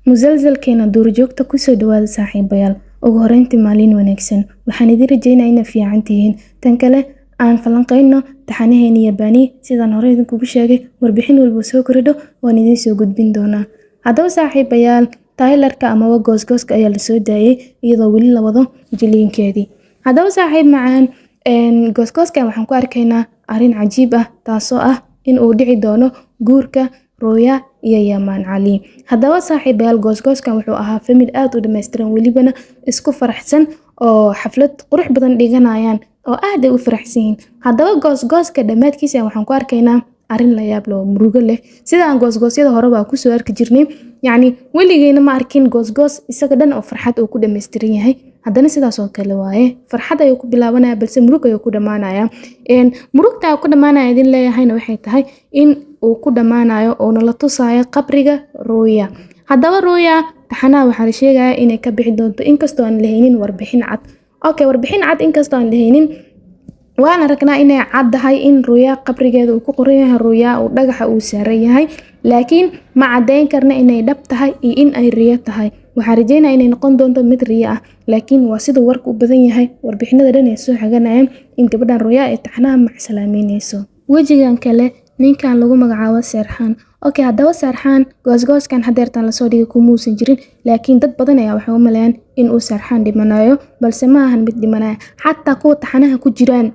Musalsalkeena Duurjoogta. Kusoo dhawaada, saaxiibayaal. Ugu horeyntii, maalin wanaagsan. Waxaan idin rajeynaa inaad fiican tihiin. Tan kale, aan falanqeyno taxanaheena Yabaani. Sidaan hore idinkugu sheegay, warbixin walba soo kordho waan idiin soo gudbin doonaa. Haddaba, saaxiibayaal, trailerka amaba goosgooska ayaa lasoo daayay iyadoo weli la wado jiliinkeedii. Haddaba, saaxiib macaan, goosgooskan waxaan ku arkaynaa arrin cajiib ah, taasoo ah in uu dhici doono guurka Ruya iyo Yamaan Cali. Haddaba, saaxiibayaal, goosgooskan wuxuu ahaa family aad u dhammaystiran, welibana isku faraxsan oo xaflad qurux badan dhiganayaan oo aad ay u faraxsan yihiin. Haddaba, goosgooska dhammaadkiisa waxaan ku arkaynaa arrin la yaab leh oo murugo leh. Sida aan goosgoosyada horeba kusoo arki jirnay, yacni weligeena ma arkin goosgoos isaga dhan oo farxad uu ku dhammaystiran yahay. Haddana sidaas oo kale waaye, farxad ayuu ku bilaabanaya, balse murug ayuu ku dhammaanaya. Murugta ku dhammaanaya idin leeyahayna waxay tahay in uu ku dhammaanayo oona la tusayo qabriga Ruya. Haddaba, Ruya taxanaha waxaa la sheegayaa inay ka bixi doonto, inkastoo aan lahaynin warbixin cad. Okay, warbixin cad inkastoo aan lahaynin, waan aragnaa inay caddahay in Ruya qabrigeeda uu ku qoran yahay Ruya, uu dhagaxa uu saaran yahay, laakiin ma caddayn karna inay dhab tahay iyo in ay riyo tahay. Waxaan rajeynaya inay noqon doonto mid riyo ah, laakiin waa sida warka u badan yahay, warbixinada dhan ay soo xiganayaan in gabadhan Ruya ay taxanaha macsalaameyneyso. Wejigan kale, ninkan lagu magacaabo Serxaan. Okay, haddaba Serxaan goosgooskan hadeertan lasoo dhigay kumuusan jirin, laakiin dad badan ayaa waxay u maleeyaan in uu Serxaan dhimanayo, balse ma ahan mid dhimanaya. Xataa kuwa taxanaha ku jiraan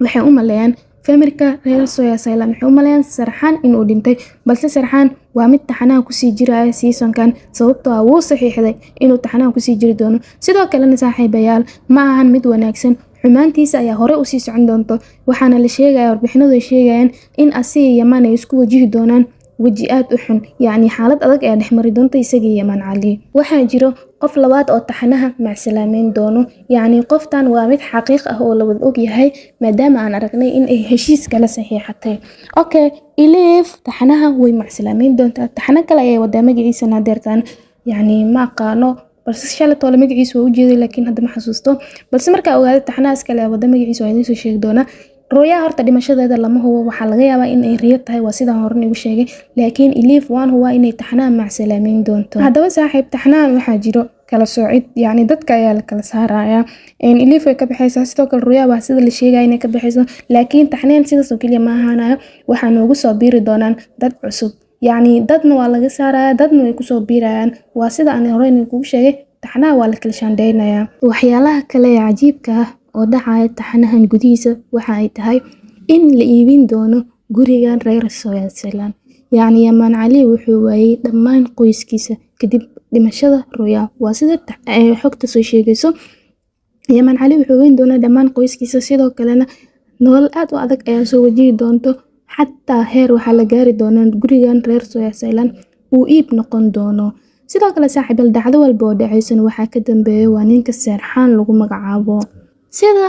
waxay u maleeyaan, familka reer Soya Saylan waxay u maleeyaan Sarxaan inuu dhintay, balse Sarxaan waa mid taxanaha kusii jiraya seasonkan, sababtoo ah wuu saxiixday inuu taxanaha kusii jiri doono. Sidoo kalena, saaxiibayaal, ma ahan mid wanaagsan, xumaantiisa ayaa hore usii socon doonto. Waxaana la sheegaya, warbixinadu ay sheegayaan, in asiga iyo Yamaan ay isku wajihi doonaan weji aad u xun, yacni xaalad adag ayaa dhexmari doonta isaga iyo Yamaan Cali. Waxaa jiro qof labaad oo taxanaha macsalaameyn doono, yacni qoftan waa mid xaqiiq ah oo la wada ogyahay, maadaama aan aragnay in ay heshiis kala saxiixatay. Okay, Elif taxanaha way macsalaameyn doontaa. Taxano kale ayay wadaa, magaciisana hadeertaan yacni ma aqaano, balse shalay toole magaciisa waa ujeeday, laakiin hadda ma xasuusto. Balse markaa ogaado taxanahaas kale wada magaciisa, waa idiin soo sheegi doonaa. Ruya horta dhimashadeeda lama hubo, waxaa laga yaabaa in ay riyo tahay, waa sidaan hore igu sheegay, laakiin Elif waan hubaa inay taxanaha macsalaameyn doonto. Haddaba, saaxiib, taxanahan waxaa jiro kala soocid, yacni dadka ayaa la kala saarayaa. Elif way ka baxaysaa, sidoo kale Ruya waa sida la sheegaya inay ka baxayso, laakiin taxneen sidaas oo keliya ma ahaanayo. Waxaa noogu soo biiri doonaan dad cusub, yacni dadna waa laga saaraya, dadna way kusoo biirayaan. Waa sida aan hore kugu sheegay, taxanaha waa la kala shaandheynayaa. Waxyaalaha kale ee cajiibka ah oo dhacaya taxanahan gudihiisa waxa ay tahay in la iibin doono gurigan reer Soyaselan. Yacni Yamaan Cali wuxuu waayay dhammaan qoyskiisa kadib dhimashada Ruya. Waa sida xogta soo sheegayso, Yamaan Cali wuxuu weyn doonaa dhammaan qoyskiisa, sidoo kalena nolol aad u adag ayaa soo wajihi doonto. Xataa heer waxaa la gaari doonaa gurigan reer Soyaselan uu iib noqon doono. Sidoo kale, saaxiibal, dhacdo walba oo dhacaysana waxaa ka dambeeya waa ninka Seerxaan lagu magacaabo. Sida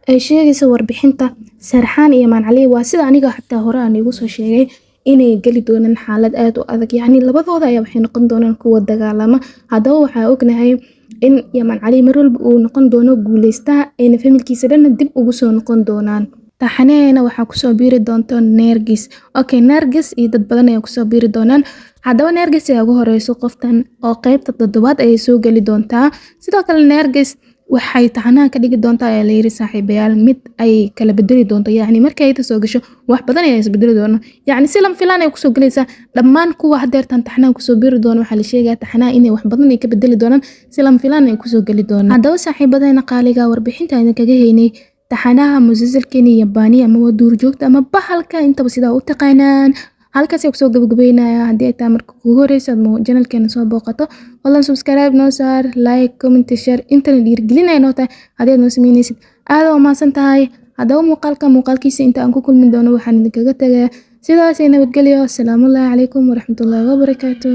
ay sheegayso warbixinta, Seerxaan iyo Yamaan Cali, waa sida aniga xataa hore aan igu soo sheegay, inay geli doonaan xaalad aad u adag, yacni labadooda ayaa waxay noqon doonaan kuwa dagaalama. Haddaba, waxaa ognahay in Yamaan Cali mar walba uu noqon doono guuleystaha, ayna familkiisa dhanna dib ugu soo noqon doonaan. Taxanaheena waxaa kusoo biiri doonto Nergis. Okay, Nergis iyo dad badan ayaa kusoo biiri doonaan. Haddaba, Nergis ayaa ugu horeyso qoftan oo qeybta toddobaad ayay soo geli doontaa. Sidoo kale, Nergis waxay taxanaha ka dhigi doontaa ayaa layiri, saaxiibayaal, mid ay kala bedeli doonto, yacni markay ayada soo gasho wax badan ayaa isbedeli doono, yacni si lama filaan ay kusoo gelaysaa. Dhammaan kuwa hadeertan taxanaha kusoo biiri doono waxaa la sheegayaa taxanaha inay wax badan ay ka bedeli doonaan, si lama filaan ay kusoo geli doonaan. Haddaba, saaxiibadeena qaaliga, warbixinta idinkaga haynay taxanaha musalsalkeeni Yabaani ama Duurjoogta ama bahalka, intaba sidaa u taqaanaan, halkaas ayaa kusoo gabagabeynaya. Haddii ay tahay marka kugu horeysa aad channelkeena soo booqato, fadlan subscribe noo saar, like, comment, share, intana dhiirigelinaya noo tahay. Haddii aad noo sameynaysid, aad waa mahadsan tahay. Haddaba, muuqaalka muuqaalkiisa inta aan ku kulmi doono, waxaan idinkaga tagayaa sidaasay nabadgelyo. Asalaamu calaykum waraxmatullaahi wabarakaatu.